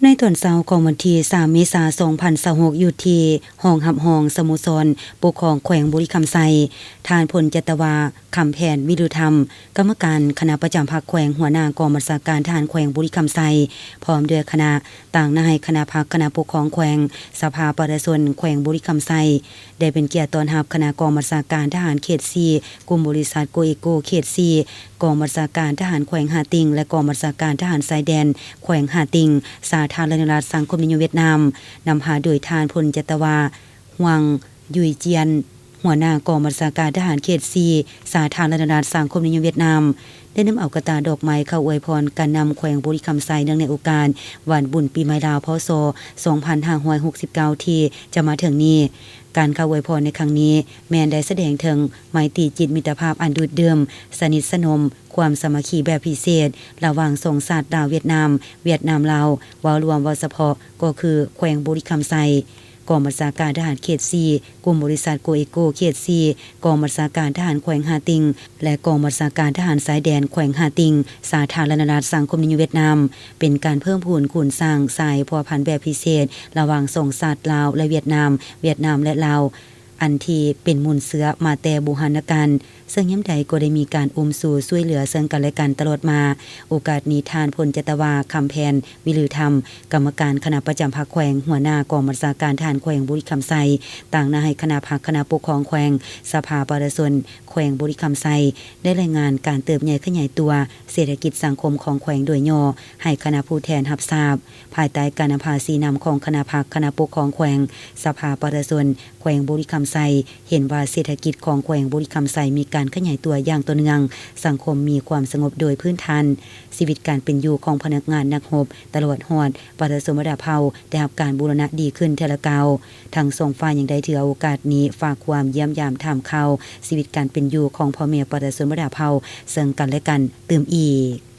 ໃນຕອນເຊົ້າຂອງວັນທີສາມ ເມສາ ສອງພັນຊາວຫົກ ຢູ່ທີ່ຫ້ອງຮັບຮອງສະໂມສອນປົກຄອງແຂວງບໍລິຄຳໄຊ, ທ່ານ ພົນຈັດຕະວາ ຄຳແຜນ ວິລຸທຳ ກຳມະການຄະນະປະຈຳພັກແຂວງ, ຫົວໜ້າກອງບັນຊາການທະຫານແຂວງບໍລິຄຳໄຊ ພ້ອມດ້ວຍຄະນະ, ຕາງໜ້າໃຫ້ຄະນະພັກ, ຄະນະປົກຄອງແຂວງ, ສະພາປະຊາຊົນແຂວງບໍລິຄຳໄຊ ໄດ້ເປັນກຽດຕ້ອນຮັບຄະນະກອງບັນຊາການທະຫານເຂດສີ່ ກຸ່ມບໍລິສັດໂກເອໂກເຂດສີ່ ກອງບັນຊາການທະຫານແຂວງຫາດຕິ່ງ ແລະ ກອງບັນຊາການທະຫານຊາຍແດນແຂວງຫາດຕິ່ງ ສາທາລະນະລັດສັງຄົມນິຍົມຫວຽດນາມ, ນຳພາໂດຍທ່ານ ພົນຈັດຕະວາ ຫວາງ ຢຸຍຈຽນ ຫົວໜ້າກອງບັນຊາການທະຫານເຂດສີ່ ສາທາລະນະລັດສັງຄົມນິຍົມຫວຽດນາມ ໄດ້ນຳເອົາກະຕ່າດອກໄມ້ເຂົ້າອວຍພອນການນຳແຂວງບໍລິຄຳໄຊ ເນື່ອງໃນໂອກາດວັນບຸນປີໃໝ່ລາວ ພ.ສ. ສອງພັນຫ້າຮ້ອຍຫົກສິບເກົ້າ ທີ່ຈະມາເຖິງນີ້. ການເຂົ້າອວຍພອນໃນຄັ້ງນີ້ ແມ່ນໄດ້ສະແດງເຖິງໄມຕີຈິດມິດຕະພາບອັນດູດດື່ມ, ສະໜິດສະໜົມ, ຄວາມສາມັກຄີແບບພິເສດ ລະຫວ່າງສອງຊາດລາວ-ຫວຽດນາມ, ຫວຽດນາມ-ລາວ, ເວົ້າລວມ, ເວົ້າສະເພາະ ກໍຄືແຂວງບໍລິຄຳໄຊ, ກອງບັນຊາການທະຫານເຂດສີ່, ກຸ່ມບໍລິສັດໂກເອໂກເຂດສີ່, ກອງບັນຊາການທະຫານແຂວງຫາດຕິ່ງ ແລະ ກອງບັນຊາການທະຫານຊາຍແດນແຂວງຫາດຕິ່ງ ສາທາລະນະລັດສັງຄົມນິຍົມຫວຽດນາມ, ເປັນການເພີ່ມພູນຄູນສ້າງສາຍພົວພັນແບບພິເສດ ລະຫວ່າງສອງຊາດລາວ ແລະ ຫວຽດນາມ, ຫວຽດນາມ ແລະ ລາວ, ອັນທີ່ເປັນມູນເຊື້ອມາແຕ່ບູຮານນະການ, ເຊິ່ງຍາມໃດກໍໄດ້ມີການອຸ້ມຊູຊ່ວຍເຫຼືອເຊິ່ງກັນແລະກັນຕະຫຼອດມາ. ໂອກາດນີ້ ທ່ານ ພົນຈັດຕະວາ ຄຳແຜນ ວິລືທຳ ກຳມະການຄະນະປະຈຳພັກແຂວງ, ຫົວໜ້າກອງບັນຊາການທະຫານແຂວງບໍລິຄຳໄຊ ຕາງໜ້າໃຫ້ຄະນະພັກ, ຄະນະປົກຄອງແຂວງ, ສະພາປະຊາຊົນແຂວງບໍລິຄຳໄຊ ໄດ້ລາຍງານການເຕີບໃຫຍ່ຂະຫຍາຍຕົວເສດຖະກິດສັງຄົມຂອງແຂວງໂດຍຫຍໍ້ໃຫ້ຄະນະຜູ້ແທນຮັບຊາບ, ພາຍໃຕ້ການນຳພາຊີ້ນຳຂອງຄະນະພັກ, ຄະນະປົກຄອງແຂວງ, ສະພາປະຊາຊົນແຂວງບໍລິຄຳໄຊ ເຫັນວ່າເສດຖະກິດຂອງແຂວງບໍລິຄຳໄຊມີການຂະຫຍາຍຕົວຢ່າງຕໍ່ເນື່ອງ, ສັງຄົມມີຄວາມສະຫງົບໂດຍພື້ນຖານ, ຊີວິດການເປັນຢູ່ຂອງພະນັກງານ, ນັກຮົບ ຕະຫຼອດຮອດປະຊາຊົນບັນດາເຜົ່າ ໄດ້ຮັບການບູລະນະດີຂຶ້ນເທື່ອລະກ້າວ. ທັງສອງຝ່າຍຍັງໄດ້ຖືເອົາໂອກາດນີ້ຝາກຄວາມຢ້ຽມຢາມຖາມຂ່າວຊີວິດການເປັນຢູ່ຂອງພໍ່ແມ່ປະຊາຊົນບັນດາເຜົ່າເຊິ່ງກັນແລະກັນຕື່ມອີກ.